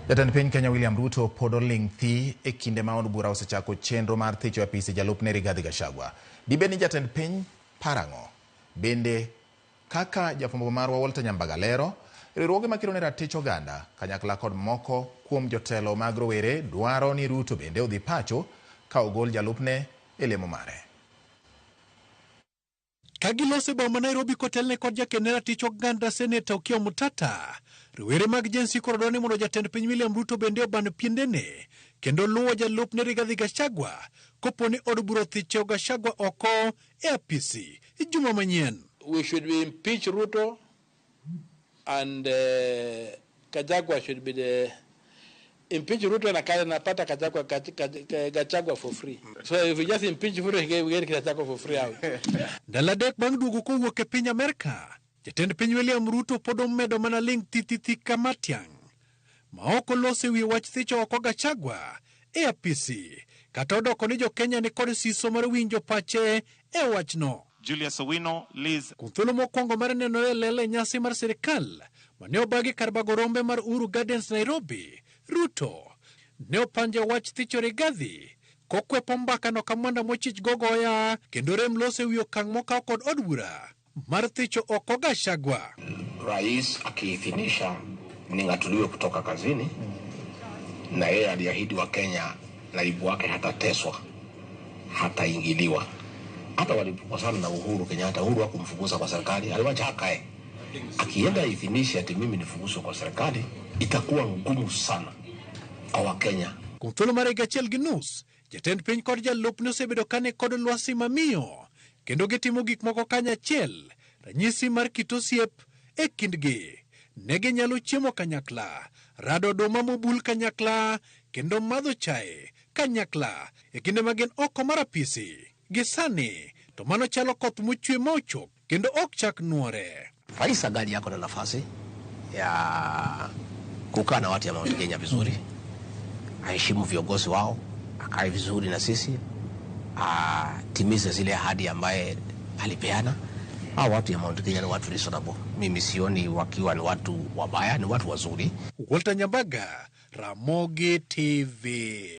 Jatend piny Kenya William Ruto pod oling' thi e kinde ma od bura osechako chenro mar thicho e apisi jalupne Rigathi Gachagua. Dibed ni jatend piny parang'o? Bende kaka jafwambo marwa Walter Nyambaga lero, riwruoge makedo ne ratich oganda kanyakla kod moko kuom jotelo mag rowere dwaro ni Ruto bende odhi pacho ka ogol jalupne e lemo mare. Ka giloso e boma ma Nairobi kotelne kod jaked ne ratich oganda Seneta Okiya Omtatah, rowere mag Gen Z koro dwaro ni mondo jatend piny William Ruto bende oban piendene kendo luwo jalupne Rigathi Gachagua kopo ni od bura othicho Gachagua oko e apisi juma manyien. We should be impeach Ruto and Gachagua should be the impeach Ruto na kaya napata Gachagua, Gachagua for free. So if we just impeach Ruto, we get Gachagua for free out. Ndalo adek bang' duogo kowuok e piny Amerka, jatend piny William Ruto pod omedo mana ling' thithithi ka matiang' ma ok oloso e wi wach thicho oko Gachagua e apisi kata odoko ni jo-Kenya ni kod siso mar winjo pache e wachno. Julius Owino, Liz Kuom thuolo mokwongo mar nenore e lela e nyasi mar sirikal mane obagi kar bago rombe mar Uhuru Gardens Nairobi, Ruto ne opanjo wach thicho Rigathi kokwepo mbakano ka mwanda mochich gogoya kendo rem loso e wi okang' mokaw kod od bura mar thicho oko Gachagua. Rais akiidhinisha ning'atuliwe kutoka kazini, na yeye aliahidi wa Kenya naibu wake hatateswa, hataingiliwa. Hata walipokosana na Uhuru Kenyatta, Uhuru hakumfukuza kwa serikali, aliwacha akae. Akienda idhinishe ati mimi nifukuzwe kwa serikali, itakuwa ngumu sana kwa Wakenya. Kuom thuolo mar higa achiel gi nus, jatend piny kod jalupne osebedo ka ni kod lwasi mamiyo kendo gitimo gik moko kanyachiel, ranyisi mar kit osiep e kindgi. Ne ginyalo chiemo kanyakla, rado oduma mobul kanyakla, kendo madho chae kanyakla e kinde ma gin oko mar apisi. Gi sani to mano chalo koth mochwe ma ochok kendo ok chak nuore. Rais angali yako na nafasi ya kukaa na watu ya Mount Kenya vizuri, aheshimu viongozi wao, akae vizuri na sisi, atimize zile ahadi ambaye alipeana. Hao watu ya Mount Kenya ni watu reasonable. Mimi sioni wakiwa ni watu wabaya, ni watu wazuri. Walter Nyambaga, Ramogi TV.